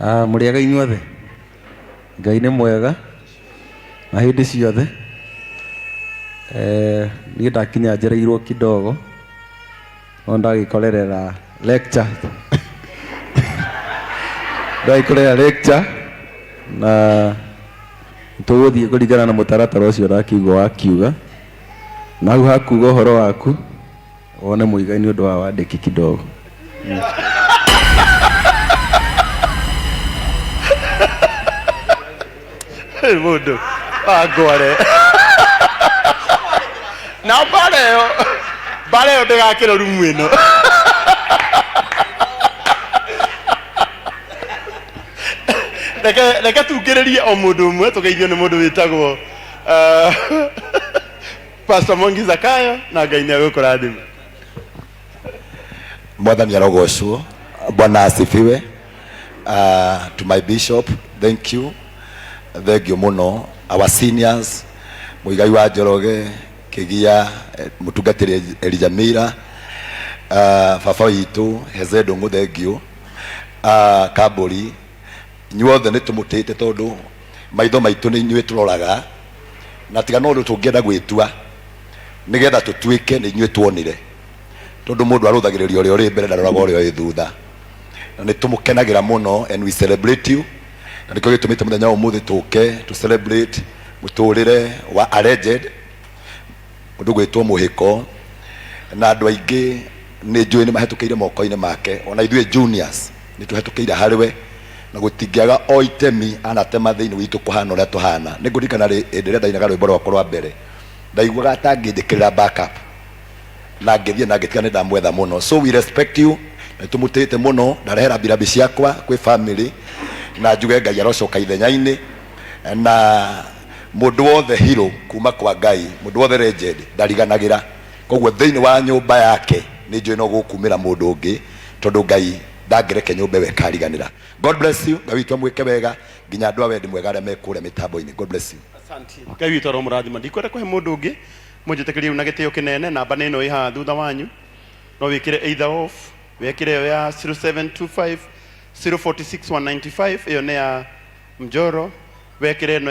Ah, mũrĩega inyuothe. Ngai nĩ mwega na hĩndĩ ciothe. Eh, niĩ ndakinya njereirwo kidogo no ndagĩkorerera lecture ndagĩkorerera lecture na tũgũthiĩ kũringana na mũtaratara ũcio ndakiuga wakiuga na hau hakuga ũhoro waku wone mũigai nĩ ũndũ wa wandĩki kidogo. Mũndũ angware na mbara ĩyo, mbara ĩyo ndĩgakĩra rumu ĩno. Reke tungĩrĩrie o mũndũ ũmwe tũgeithio nĩ mũndũ wĩtagwo Pastor Mwangi Zakayo, na Ngai nĩ agũkũrathima. Mwathani arogocwo. Bwana asifiwe. To my bishop, thank you. Thank you muno. Our seniors, Muigai wa Njoroge, Kigia, Mutungatiri Elijah Mira, baba witũ Heze Ndung'u, thank you. Kamburi, inyuothe nĩ tũmũtĩĩte tondũ maitho maitũ nĩ inyuĩ tũroraga, na tiga no ũndũ tũngĩenda gwĩtua nĩgetha tũtuĩke nĩ inyuĩ tuonire, tondũ mũndũ arũthagĩrĩria ũrĩa ũrĩ mbere, ndaroraga ũrĩa ũrĩ thutha. Na nĩ tũmũkenagĩra mũno and we celebrate you, na nĩkĩo gĩtũmĩte mũthenya wa ũmũthĩ tũke to celebrate mũtũrĩre wa a legend, mũndũ gwĩtwo Mũhĩko, na andũ aingĩ nĩ njũĩ nĩ mahĩtũkĩire moko-inĩ make, ona ithuĩ juniors nĩ tũhetũkĩire harĩ we, na gũtingĩaga o itemi anatema thĩinĩ witũ kũhana ũrĩa tũhana. Nĩ ngũririkana hĩndĩ ĩrĩa ndainaga rwĩmbo rwakwa rwa mbere, ndaiguaga atangĩnjĩkĩrĩra backup, na ngĩthiĩ na ngĩtiga nĩ ndamwetha mũno. So we respect you, na nĩtũmũtĩĩte mũno. Ndarehe rambirambi ciakwa kwĩ family, na njuge Ngai arocoka ithenya-inĩ, na mũndũ wothe hero kuma kwa Ngai, mũndũ wothe legend ndariganagĩra. Koguo thĩinĩ wa nyũmba yake nĩ njũĩ no gũkumĩra mũndũ ũngĩ, tondũ Ngai ndangĩreke nyũmba ĩyo ĩkariganĩra. God bless you. Ngai witũ amwĩke wega nginya andũ a wendi mwega arĩa me kũrĩa mĩtambo-inĩ. God bless you. Asante. Ngai witũ aromũrathima. Ndikwenda kũhe mũndũ ũngĩ, mũnjĩtĩkĩrie rĩu na gĩtĩo kĩnene. Namba nĩ ĩno ĩ haha thutha wanyu, no wĩkĩre either off, wekĩre ĩyo ya 0725 046 195, ĩyo nĩ ya Mjoro, wekĩre ĩno.